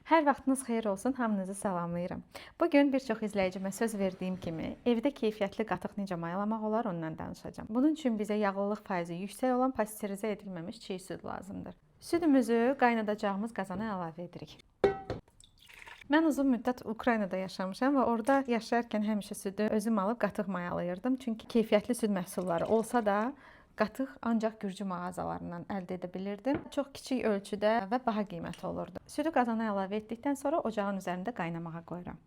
Hər vaxtınız xeyir olsun, hamınızı salamlayıram. Bu gün bir çox izləyicimə söz verdiyim kimi evdə keyfiyyətli qatıq necə mayalamaq olar ondan danışacağam. Bunun üçün bizə yağlılıq faizi yüksək olan pasterizə edilməmiş çiğ süd lazımdır. Südümüzü qaynadacağımız qazana əlavə edirik. Mən uzun müddət Ukraynada yaşamışam və orada yaşayarkən həmişə südü özüm alıb qatıq mayalayırdım. Çünki keyfiyyətli süd məhsulları olsa da qatıq ancaq gürcü mağazalarından əldə edə bilirdim. Çox kiçik ölçüdə və baha qiymət olurdu. Südü qazana əlavə etdikdən sonra ocağın üzərində qaynamağa qoyuram.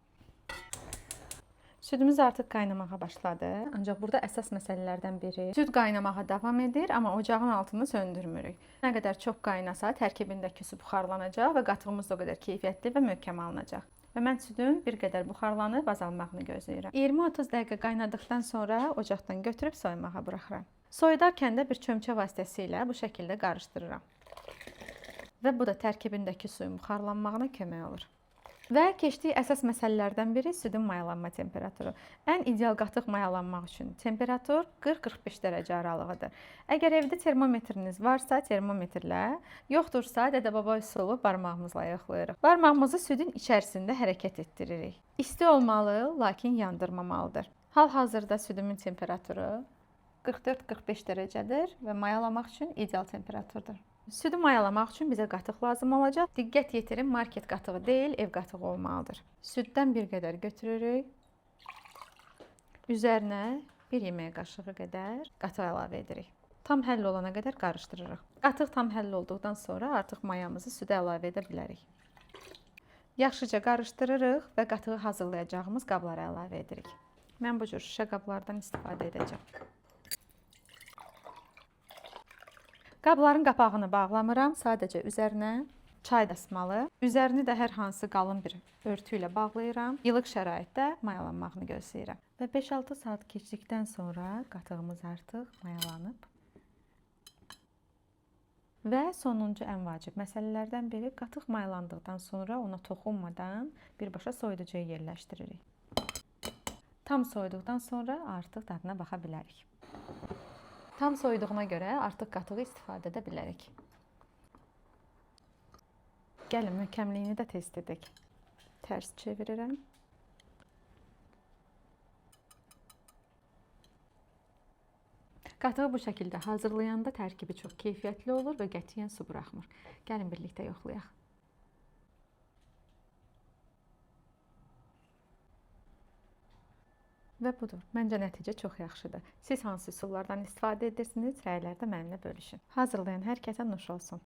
Südümüz artıq qaynamağa başladı. Ancaq burada əsas məsələlərdən biri süd qaynamağa davam edir, amma ocağın altını söndürmürük. Nə qədər çox qaynasa, tərkibindəki su buxarlanacaq və qatığımız da o qədər keyfiyyətli və möhkəm alınacaq. Və mən südün bir qədər buxarlanıb azalmağını gözləyirəm. 20-30 dəqiqə qaynadıqdan sonra ocaqdan götürüb soyumağa buraxıram. Soyudarkən də bir çömçə vasitəsilə bu şəkildə qarışdırıram. Və bu da tərkibindəki suyun buxarlanmağına kömək olur. Və keçdik əsas məsələlərdən biri südün mayalanma temperaturu. Ən ideal qatıq mayalanmaq üçün temperatur 40-45 dərəcə aralığıdır. Əgər evdə termometriniz varsa, termometrlə, yoxdursa dədə-baba üsulu barmağımızla yoxlayırıq. Barmağımızı südün içərisində hərəkət etdiririk. İsti olmalı, lakin yandırmamalıdır. Hal-hazırda südümün temperaturu 44-45 dərəcədir və mayalamaq üçün ideal temperaturdur. Südü mayalamaq üçün bizə qatıq lazım olacaq. Diqqət yetirin, market qatığı deyil, ev qatığı olmalıdır. Süddən bir qədər götürürük. Üzərinə bir yemək qaşığı qədər qatıq əlavə edirik. Tam həll olana qədər qarışdırırıq. Qatıq tam həll olduqdan sonra artıq mayamızı südə əlavə edə bilərik. Yaxşıca qarışdırırıq və qatığı hazırlayacağımız qablara əlavə edirik. Mən bu cür şüşə qablardan istifadə edəcəm. Qabların qapağını bağlamıram, sadəcə üzərinə çay dəsmalı, üzərini də hər hansı qalın bir örtü ilə bağlayıram. İlıq şəraitdə mayalanmağını gözləyirəm. Və 5-6 saat keçdikdən sonra qatığımız artıq mayalanıb. Və sonuncu ən vacib məsələlərdən biri qatıq mayalandıqdan sonra ona toxunmadan birbaşa soyuducuya yerləşdiririk. Tam soyuduqdan sonra artıq dadına baxa bilərik. Tam soyuduğuna görə artıq qatığı istifadə edə bilərik. Gəlin möhkəmliyini də test edək. Tərs çevirirəm. Qatığı bu şəkildə hazırlayanda tərkibi çox keyfiyyətli olur və qətiyyən su buraxmır. Gəlin birlikdə yoxlayaq. Və budur. Məncə nəticə çox yaxşıdır. Siz hansı üsullardan istifadə edirsiniz? Rəylərdə mənimlə bölüşün. Hazırlayan hər kəsə nuş olsun.